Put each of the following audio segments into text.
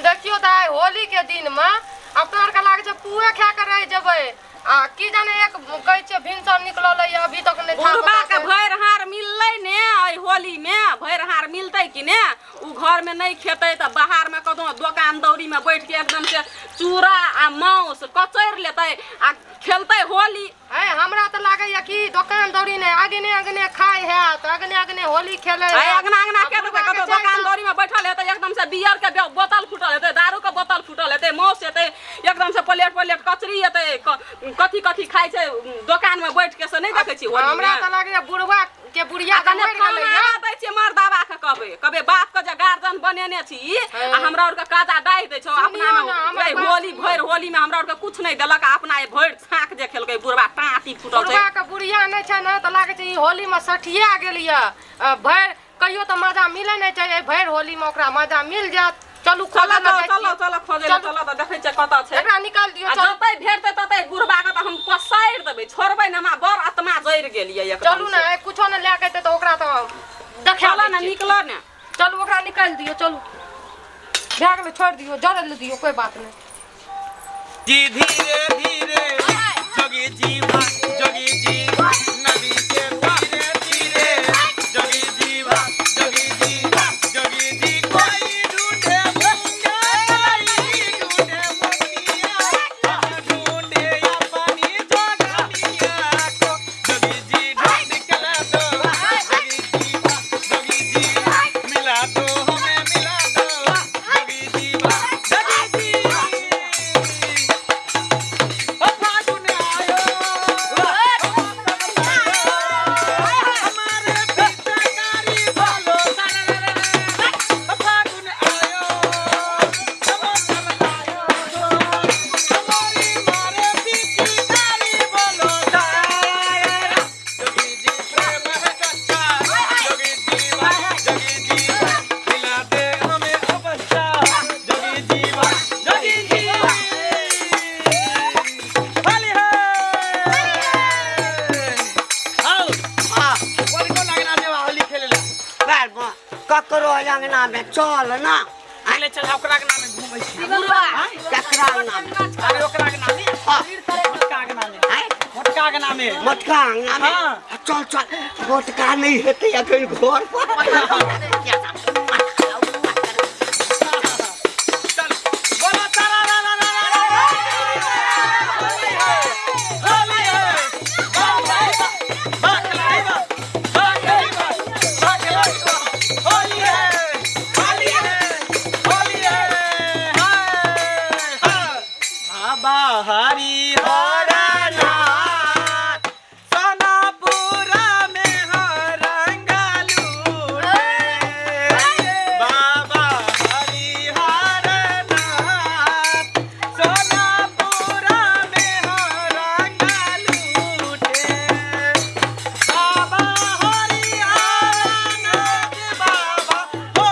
देखियौ तऽ आइ होली के दिन मे अपना आरके लागै छै पुए खा के रहि जेबै आ की जाने एक कहै छियै भिनसर निकलल है अभी तक नहि था बुढ़बा पता के छै। भरि हार मिललै ने एहि होली मे भरि हार मिलतै कि ने उ घर में नहीं खेतै तऽ बाहर में कतौ दोकान दौरी में बैठ के एकदम से चूड़ा आ मांस कचैर लेतै आ खेलतै होली। है हमरा तऽ लागैया कि दोकान दौरी नहि अगने अगने खाइ हैत अगने अगने होली खेलै है हैत। अगना अगना आ के देतै बुढ़बा कतौ के चारि दोकान टा दौरी में बैठल हेतै एकदम से बियर के बोतल फूटल हेतै दारू के बोतल फूटल हेतै मांस हेतै एकदम से प्लेट प्लेट कचरी हेतै कथी कथी खाइ छै दोकान में बैठ के से नहीं देखै छी होली हमरा में। तऽ लागैया बुढ़वा के बुढ़िया आ के कने मरि गेलै खाना या दै छियै मर्दाबा के कहबै कहबै बाप के जे गार्जियन बनेने छी आ हमरा और के काजा डाहि दै छौ अपना सुनियौ में ने, हमर ए बात होली सुनियौ। भरि होली में हमरा और के कुछ नहीं देलक आ अपना ए भरि छाक जे खेलकै बुढ़बा टाँटी फूटल छै। बुढ़वा के बुढ़िया नहि छै ने तऽ लागै छै ई होली में सठिया गेल या भरि कहियो तऽ मजा मिलै नहि छै एहि भरि होली में ओकरा मजा मिल जायत। चलू चलो खोजै लए जाइ चलो छियै। चलो खोजै लए चलू। चलो तऽ देखै छियै कतऽ छै। एकरा निकालि दियौ आ चलू। जतै भेटतै ततै बुढ़बा के तऽ हम पसारि देबै छोड़बै ने हमरा बड़ आत्मा जरि गेल ये एकदम चलू ने से। ए कुछो ने लए के एतै तऽ ओकरा तऽ देखा चलो दै ने छियै। निकल ने। चलू ओकरा निकालि दियौ चलू भए गेलै छोड़ि दियौ जरय लए दियौ कोइ बात नहि। जी धीरे धीरे जोगी जी जोगी जी नदी के धीरे धीरे जोगी जी जोगी जी जोगी जी कोई ढूंढे मुंगा कोई ढूंढे मोतिया ढूंढे अपनी जोगनिया को जोगी जी ढूंढ के ला दो जोगी जी जोगी जी मिला दो हमें मिला दो जोगी जी जोगी जी ओ फागुन आयो हमारे पिचकारी बोलो फागुन आयो हमारी मारे पिचकारी बोलो जोगी जी प्रेम है सच्चा जोगी जी जोगी जी मिला दे हमें ओ बच्चा जोगी जी जोगी जी होली है। आओ कोन कोन अंगना जेबा होली खेले ला? बार बा ककरो अंगना में चल ना। चले चल ओकरा अंगना में घूमै छी। बुढ़बा ककरा अंगना में? अरे ओकरा अंगना में हाँ। मोटका अंगना में आँय? मोटका अंगना में मोटका अंगना में? हाँ। चल चल मोटका नहीं हेतै अखन घर पर। चल बोलो तारा रा रा रा रा रा। होली है होली है वाह भाई वाह वाह खिलाड़ी वाह वाह खिलाड़ी वाह वाह खिलाड़ी वाह होली है होली है होली है हाय हाय बाबा हरि हरनाथ सोनापुरा में हरंग लूटे बाबा हरि हरनाथ सोनापुरा में हरंग लूटे बाबा हरि हरनाथ बाबा हो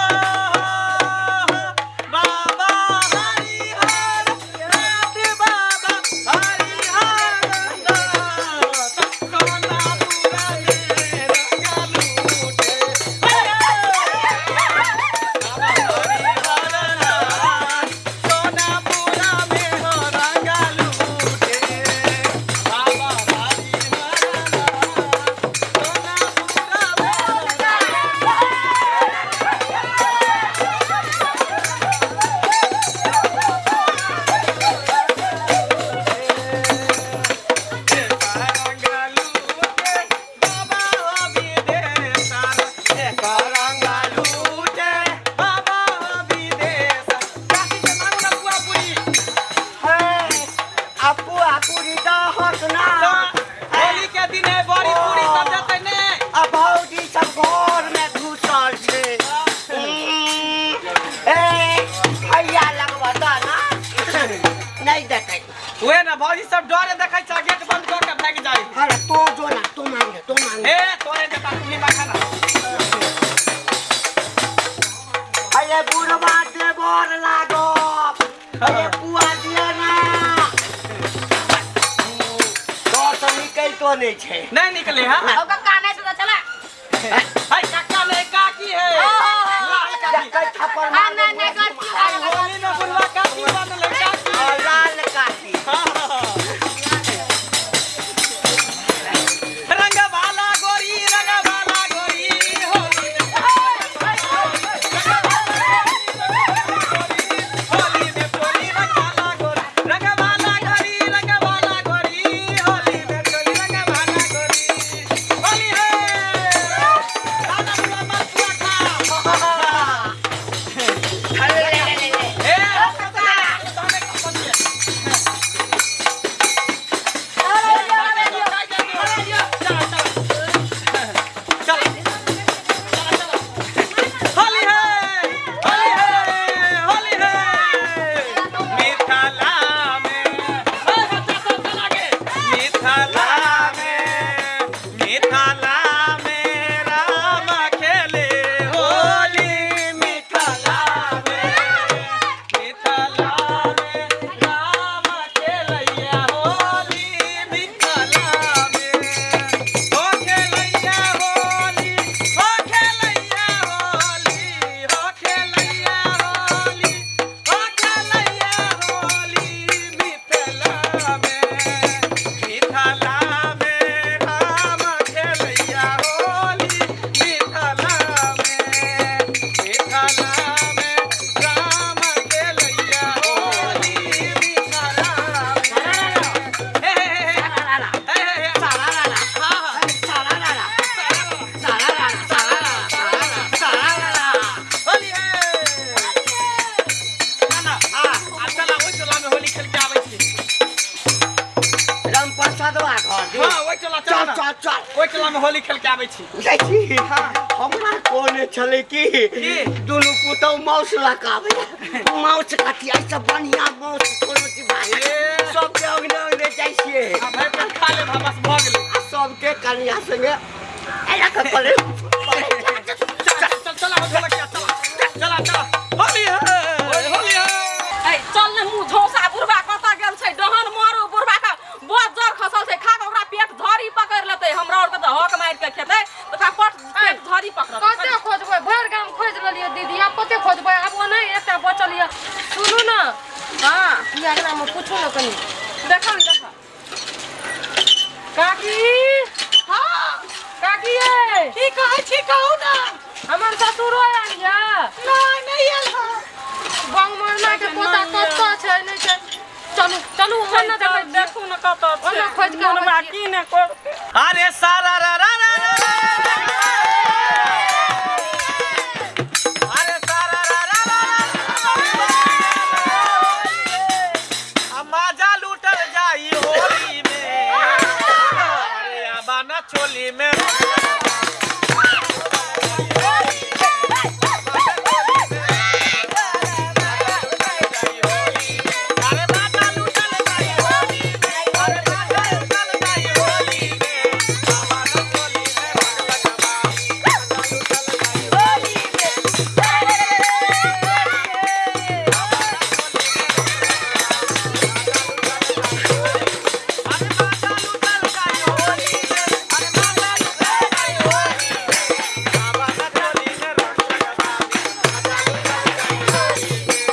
बाबा हरि हरनाथ बाबा हरि हरनाथ सोनापुरा में रंग लूटे बाबा हरि हरनाथ सोनापुरा में रंग लूटे बाबा हरि हरनाथ सोनापुरा में आपू आपू रीता हक ना। आ भौजी सब घर में घुसल छै। ए भैया लगबा द ना नहीं देतै। उहे ना भौजी सब डरे देखै छ गेट बंद क के भागि जाइ। अरे तो जो ना तो मांगे तो मांगे। ए तोरे देता तुम्ही माखा ना। अरे बुढ़वा देवर लागो अरे पुआ दिया ना डर से निकलतो नहीं छै। नहीं निकले हां ओकर काने से चला। हाय काका नहीं काकी है लाल काकी देखै थप्पड़ आ मार नहीं नहीं गलती आई होली में छी। हां, ओइ टोला चल चल ना। चल चल। ओइ टोला में होली खेल के आबै छी। जाइ छी। हमरा कोने छलै कि की? दुनू पुतहु माउस लऽ कऽ आबै, माउस कथी एहिसँ बढ़िआँ माउस कोनो चीज भाषा। ए। सबके अङ्गने अङ्गने जाइ छियै। आ भरि पेट खा लेब, बस भऽ गेलै। आ सबके कनिया संगे एना कऽ पड़े। चल चल चला हो, ढोलकिया चला चला चला, होली है, होली है। ऐ चल ने, मुँह झौसा बुढ़बा कतऽ गेल छै? डहन मारू बुढ़बा के, बहुत जर खसल छै, खा के ओकरा पेट झड़ी पकड़ि लेतै। हमरा आर के तऽ हक मारि के खेतै तऽ ओकरा पट पेट झड़ी पकड़तै। कते खोजबै? भरि गाम खोजि लेलियै दीदी, आब कते खोजबै? आब ओना एकटा बचल यऽ। सुनू ने। हँ। ई अगनामे पूछू ने कनि। देखऽ ने, देखऽ। काकी। हँ। काकी यै। की कहै छी, कहू ने। हमर ससुरो आयल यऽ? नहि, नहि आयल हँ। बंग मरना के पोता कतऽ छै? नहि छै। चलू चलू, ओन्ने देखै छियै। देखू ने कतऽ छै। ओन्ने खोजि कऽ आबै बुढ़बा छियै। की ने करतै। अरे सारा रा रा रा रा रा, अरे सारा रा रा रा रा, आ माजा लूटल जाई होली में, अरे आबा ना चोली में। अरे माजा लूटल जाई होली में, अरे माजा लूटल जाई होली में, आबा ना चोली में रंग लगवाई, माजा लूटल जाई होली में, अरे माजा लूटल जाई होली में, अरे माजा लूटल जाई होली में, आबा ना चोली में रंग लगवाई, माजा लूटल जाई होली में,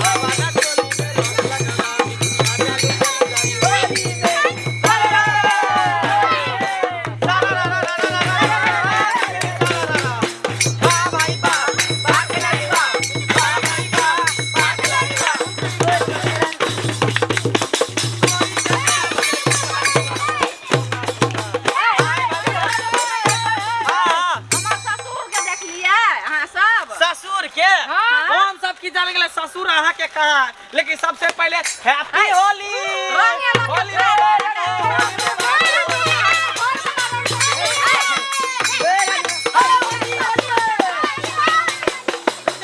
आबा ना चोली में रंग लगवाई, माजा लूटल जाई होली में। सारा रा रा रा रा रा रा रा, वाह भाई वाह, वाह खिलाड़ी वाह, वाह भाई वाह, वाह खिलाड़ी वाह। हाँ। हमर ससुर के देखलियै अहाँ सब? ससुर के हम सब की जाने गेले ससुर अहाँ के कहा, लेकिन सबसे पहले हैप्पी होली। रंग अलग। होली।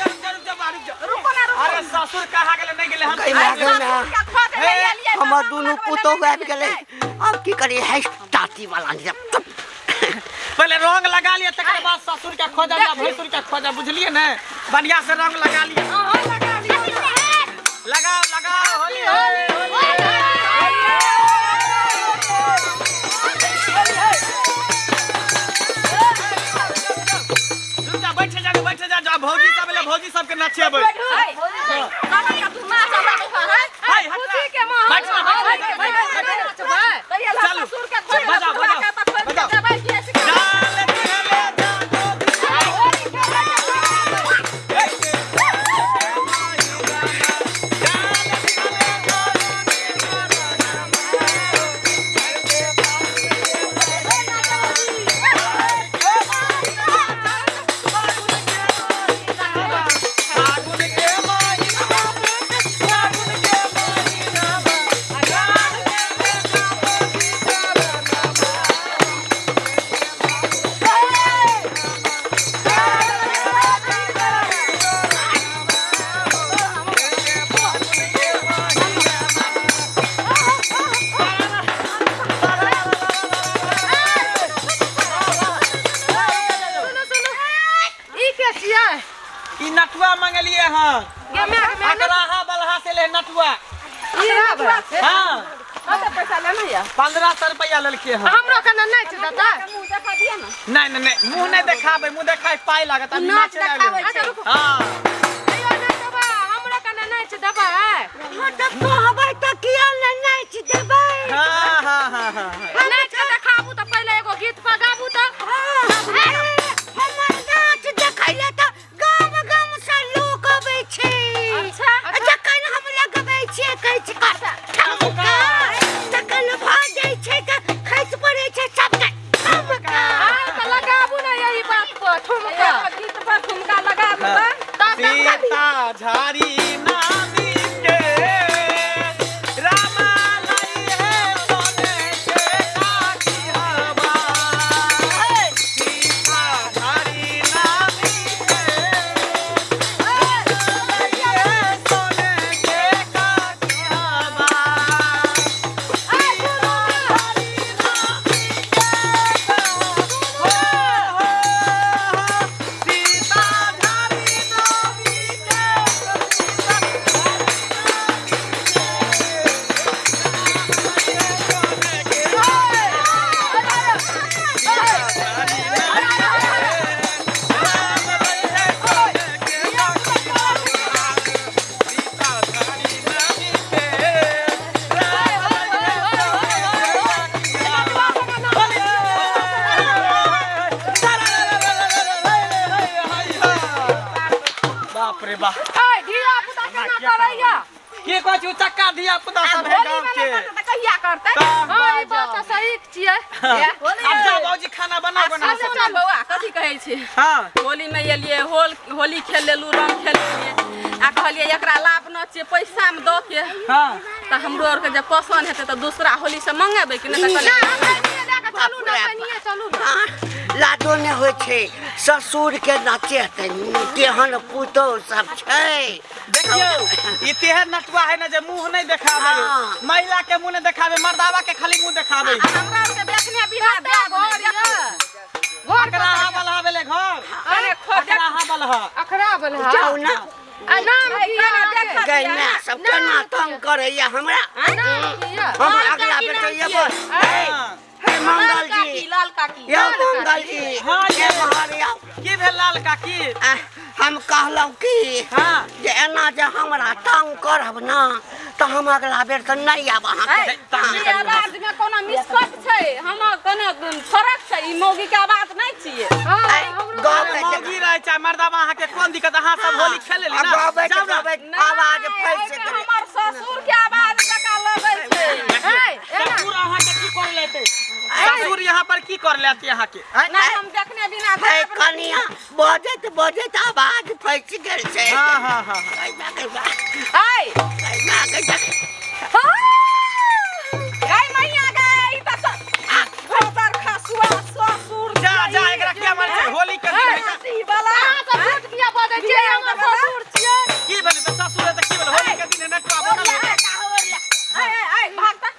रुको ना, रुको। अरे ससुर कहाँ गेले? नहीं गेले हम। गई माय, गई माय। हमर दुनू पुतहु आबि गेलै, आब की करी? है टाटी वाला चुप। पहले रंग लगा लिया, तकर बाद ससुर के खोजा या भैंसुर के खोजा, बुझलिए ने? बढ़िया से रंग लगा लिया। लगाओ लगाओ, होली होली। रुक जा, बैठ जा, बैठ जा, जा भौजी सब एले, भौजी सबके नचेबै। हाय, हट। खुशी के माहौल। बैठ ना, बैठ ना, बैठ ना, बैठ ना। चलू, बजाओ, बजाओ, बजाओ। डाल दिहले जादू। फागुन के महीना में, फागुन के महीना में, डाल दिहले जादू। सुनू सुनू, ई के छियै? ई नटुआ मंगलिए हन। गे my, गे my. अकराहा बलहा से ले नटुआ। ई बा। हाँ। कते पैसा लेने यऽ? 1500 रुपया लेलके हन। हमरो कने नहि छै दादा। मुँह देखा दिअ ने। नहीं नहीं नहीं, मुंह नहीं देखाबे, मुंह देखाय पाइ लागत। अभी नाच नाचे देखाबै। लागलै। अच्छा रुकू। हाँ। तैयो नहि देबै, हमरो कने नहि छै देबै। हँ, तऽ कहबै तऽ किया ने नाचि देबै? हाँ हाँ हाँ हाँ नाच के देखाबू तऽ पहिले एगो गीत पर गाबू तऽ। अरे, हमर नाच देखै लए तऽ गाम गाम सँ लोक अबै छै। अच्छा। जखन हम लगबै छियै, कहै छै ठुमका, तखन भऽ जाइ छै तऽ खसि पड़ै छै सबके ठुमका। हाँ, तऽ लगाबू ने यही बात पर ठुमका। एगो गीत पर ठुमका लगाबू तऽ। तब करैया। के कहै छै उचक्का धिया पुता सब है होली गाँव में के। नहि करतै तऽ कहिया करतै? हाँ, ई बात तऽ सही छियै। आब जाओ बाबूजी, खाना बनाओ बना। सुनू बौआ, कथी कहै छी? हाँ। होली में एलियै, होली खेल लेलू, रंग खेल लेलियै आ कहलियै एकरा लाभ न छियै, पैसा में दऽ के। हाँ। तऽ हमरो आरके जे पसन्द हेतै तऽ दूसरा होली से मंगेबै कि नहि? तऽ कहलियै चलू ने, कनिये चलू ने। हाँ, लाजो नहि होइ छै ससुर के नचेतै, केहन पुतोह सब छै। देखियौ, ई तेहन नटुआ है ने जे मुंह नहीं देखावे। हाँ। महिला के मुंह नहीं देखावे, मर्दावा के खाली मुंह देखावे। आ हमरा आरके देखने बिना देब नहि, घर देखू। यऽ घर। अकरा हा बलहा भेलै घर। अरे खोज। अकरा हा बलहा। अखरा बलहा। जाउ ने। आ नाम की यऽ अहाँके? गै माय सब केना तंग करैया हमरा। नाम की यऽ? हम अगला बेर तऽ एबै। हाँ। हे मंगल लाल जी, काकी, लाल काकी। यौ मंगल जी। हाँ, हे ये। बाहर आउ। की भेल लाल काकी? आह, हम कहलहुँ की हाँ। जे एना जे हमरा तंग करब ने तऽ हम अगला बेर तऽ नहि आयब अहाँके। तंग ई आवाज में कोनो मिस्टेक छै? हम कोनो फरक छै? ई मौगी के आवाज नहि छियै। हाँ, आइ, हमरो गबै मौगी रहै छै मर्दावा, अहाँके कोन दिक्कत? अहाँ सब होली खेल लेली आ ना? गबैत जाउ ना। गबैत आवाज नहि, फँसि एहिमे गेलै। हमर ससुर के आवाज जकाँ लगै छै। हे, एना। ससुर अहाँके की कर लेते? ससुर यहाँ पर की कर लेते अहाँके? आँय? नहि, हम देखने बिना हे देब नहि। कनिया, बजैत बजैत आवाज फँसि गेल छै। हाँ हाँ हाँ। गै माय, गै माय, ऐ गै माय, गै माय। गै मैया गै, ई तऽ भोतर खसुआ ससुर। जा जा, एकरा किया मारै छै? होली के दिन है। ई वाला। अहाँ सब झूठ किया बजै छियै? हमर ससुर छियै। की भेलै तऽ ससुर है तऽ की भेलै? होली के दिन है, नटुआ बनल है। ऐ ऐ ऐ, भाग तऽ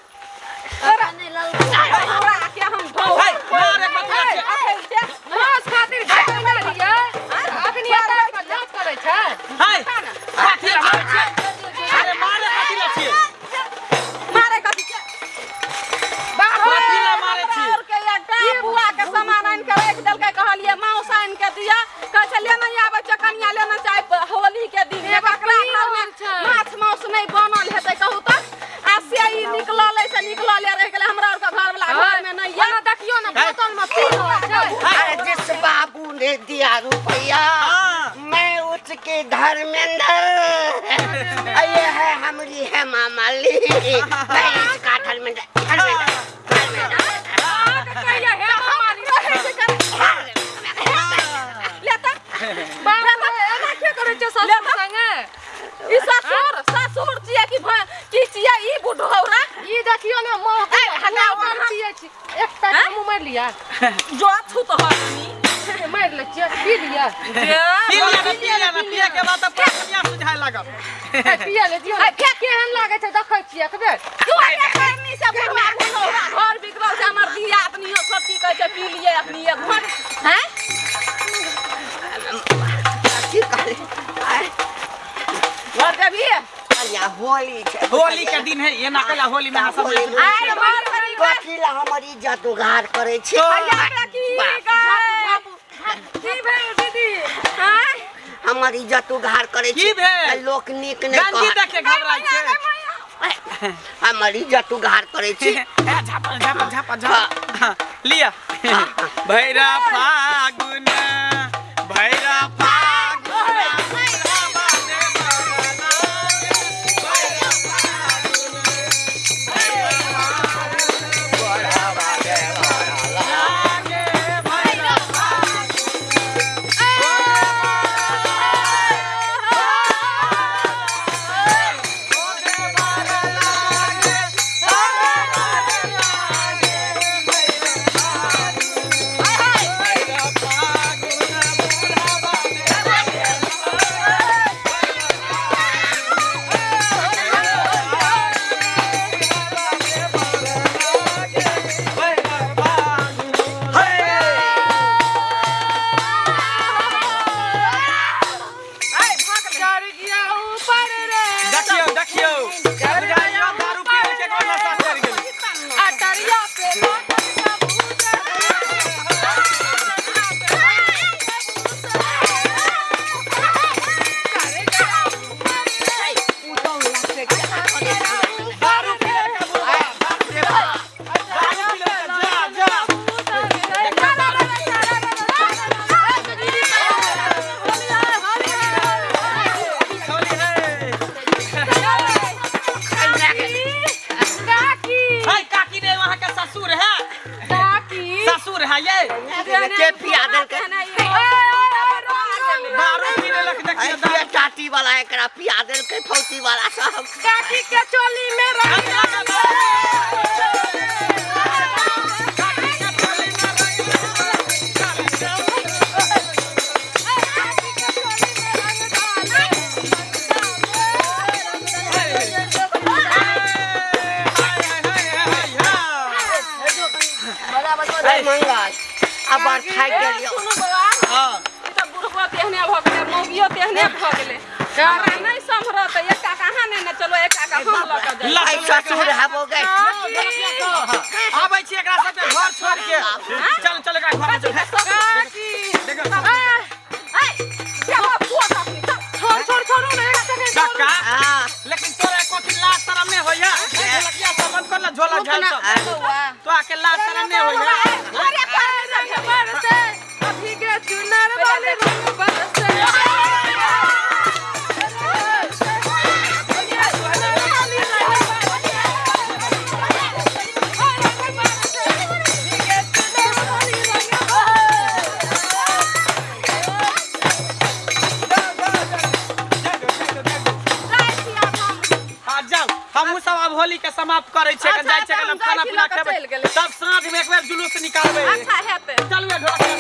तोरा तोरा के हम ढो। हे, मारे कथी लै छियै? मांस खातिर घाट मारियै, अखनी एतऽ पर जाँच करै छै। हे, कथी लै मारै छियै? अरे मारे कथी लै छियै? मारे कथी छै? बाप रे। कथी लै मारै छियै? और के एकटा बुआ के सामान आनि के राखि देलकै। कहलियै माउस आनि के दिअ, कहै छै लेने आबै छै कनिया, लेने चाहे होली के दिन एगो ककरा पी घर में रहल छै। माछ माउस नहि बनल हेतै कहू तऽ? आ से ई निकलल से निकलले रहि गेलै। हमरा आरके घर वाला घर में नहि ओना यऽ। देखियौ ने, बोतल में पी रहल छै। अरे जिस बाबू ने दिया रुपया, हाँ। मैं उसके धर्मेंद्र, ये है हमारी है मामाली, मैं इसका धर्मेंद्र, धर्मेंद्र, धर्मेंद्र। अहाँके कहिया हे मामाली? रहै छै ले तऽ। बाप रे, एना किया करै छै ससुर संगे? ई ससुर ससुर छियै कि की छियै ई बुढ़ौरा? ई देखियौ ने, मुँह ए, हटाउ। बोतल पियै छी। एक पैक हमहूँ मारि लिअ। जो छूत हरनी। मारि लै छियै, पी लिअ। जे पी लिअ ने, पी लिअ ने, पिए के बाद तऽ पूरा दुनिया सुझाय लागत। ए, पियै ले दियौ ने। केहन लागै छै देखै छियै एक बेर। तू आगे करनी से बुढ़वा बुढ़ौरा घर बिगड़ल छै। हमर दिया अपनियो सब की कहै छै, पी लिए अपनी एक घोंट हैं। की कहली? आय, घर देबही? कनिया, होली छै। होली के दिन है, एना कैला होली में अहाँ सब? होली। आइ घर पर ई कथी ला हमर इज्जत उघार करै छी? भैया के की गै? की भेल दीदी? आँय? हमर इज्जत उघार करै छी। की भेल? लोक नीक नहि गंजी कहत। देख के घबराइ छै। हमर इज्जत उघार करै छी। ए, झापा झापा झापा झापा लिया। भैरा फागुन, भैरा फागुन, भैरा बाने बरला गे, भैरा फागुन, भैरा फागुन, बरला गे, भैरा फागुन, ओगे बरला गे, ओगे बरला गे, भैरा फागुन, भैरा फागुन, बरला बाने। चढ़ गया ऊपर रे। देखियौ देखियौ, बुझाइयौ दारू पी के केकरो नशा चढ़ि गेल। अटरिया पे लागल कबूतर। चढ़ गया ऊपर रे। दारू पी के बुढ़वा, दारू पी दारू पी के, जा जा। होली है। तेहने के पिया देलकै? तेहने ई मौगी। दारू पी लेलक देखियौ ऐ पिया टाटी वाला एकरा पिया देलकै फौती वाला सब। काकी के चोली में रंग अरे मंगल अब बार थाकि गेलियौ। सुनू बौआ, ई तऽ बुढ़बो तेहने भऽ गेलै, मौगियो तेहने भऽ गेलै। हमरा नहि सम्हरत, एकटा के अहाँ नेने चलू, एकटा के हम लऽ कऽ जायब। ऐ ससुर हेबो गै। आबै छी एकरा सबके घर छोड़ के। चल चल एकरा घर में चल। काकी देखो ऐ, जाबो पुआ तखनी, चल। छोड़ छोड़ छोड़ू ने एक सेकंड। काका, हाँ। लेकिन तोरा कथी लाज शरम नहि होइया? झोलकिया सब बंद कर ना, झोला झाल सब। बौआ। तो आके लाज शरम नहि होइया? अरे, पानी सब रंग बरसे अभी के चुनर वाले रंग बरसे। जाइ छी आब हम। हाँ जाओ, हमहूँ सब आब होली के समाप्त करै छियै। अच्छा, जाइ छियै अच्छा, हम खाना जाइ छी, पीना लऽ कऽ खेबै, चलि गेलै। तब साँझ में एक बेर जुलूस निकालबै। अच्छा हेतै। चलू ढोलकिया।